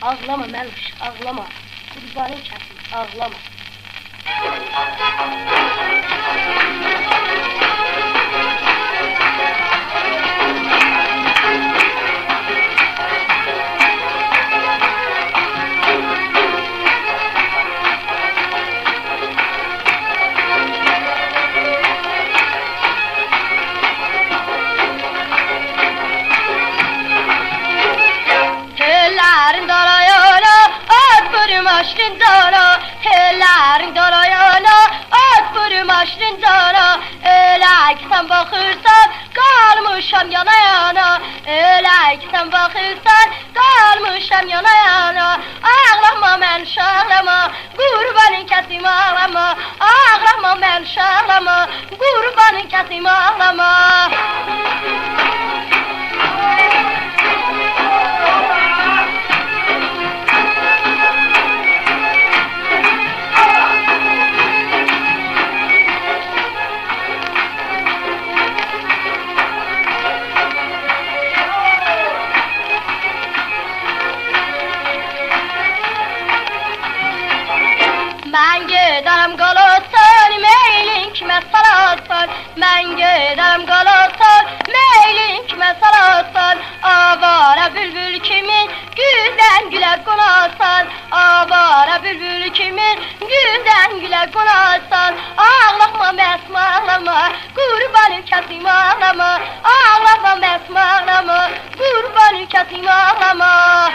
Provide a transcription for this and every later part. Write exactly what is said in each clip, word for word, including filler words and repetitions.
آغلاما، منوش، آغلاما. قوربانین کسیم، آغلاما. تئللرین دارایانا، آت وورما شیرین جانا. تئللرین دارایانا، آت وورما شیرین جانا. ائله کی سن باخیرسان، قالمیشام یانا یانا. ائله کی سن باخیرسان، قالمیشام یانا یانا. آغلاما، منوش، آغلاما، قوربانین کسیم، آغلاما. آغلاما، منوش، آغلاما، قوربانین کسیم، آغلاما. من گئدرم قالاسان، مئیلین کیمه سالاسان. من گئدرم قالاسان، مئیلین کیمه سالاسان. آواره بولبول کیمی گولدن گوله قوناسان. آواره بولبول کیمی گولدن گوله قوناسان. آغلاما، منوش، آغلاما، قوربانین کسیم، آغلاما. آغلاما، منوش، آغلاما، قوربانین کسیم، آغلاما.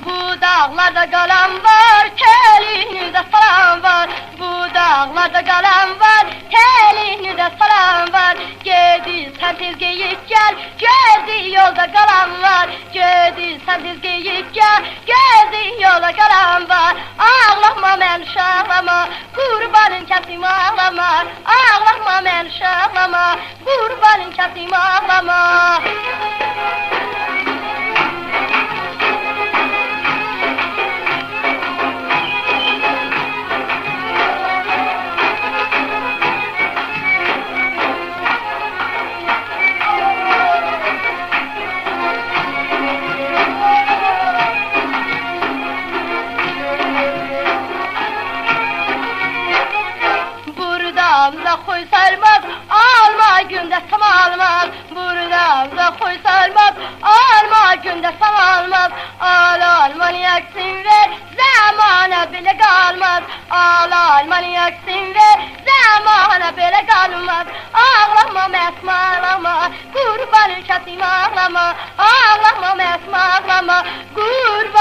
بو داغلاردا قالان وار، تئلینی ده سالان وار. بو داغلاردا قالان وار، تئلینی ده سالان وار. گئدیرسن تئز گئییب گل، گؤردوک یولدا قالان وار. گئدیرسن تئز گئییب گل، گؤردوک یولدا قالان وار. آغلاما، منوش، آغلاما، قوربانین کسیم، آغلاما. آغلاما، منوش، آغلاما، قوربانین کسیم، آغلاما. بورادا دا خوی سالماز، آلما گونده سام آلماز. بورادا دا خوی سالماز، آلما گونده سام آلماز. آل آلمانی اکسین وئر، زامانا بئله قالماز. آل آلمانی اکسین وئر، زامانا بئله قالماز. آغلاما، منوش، آغلاما، قوربانین کسیم، آغلاما. آغلاما، منوش، آغلاما، قوربانین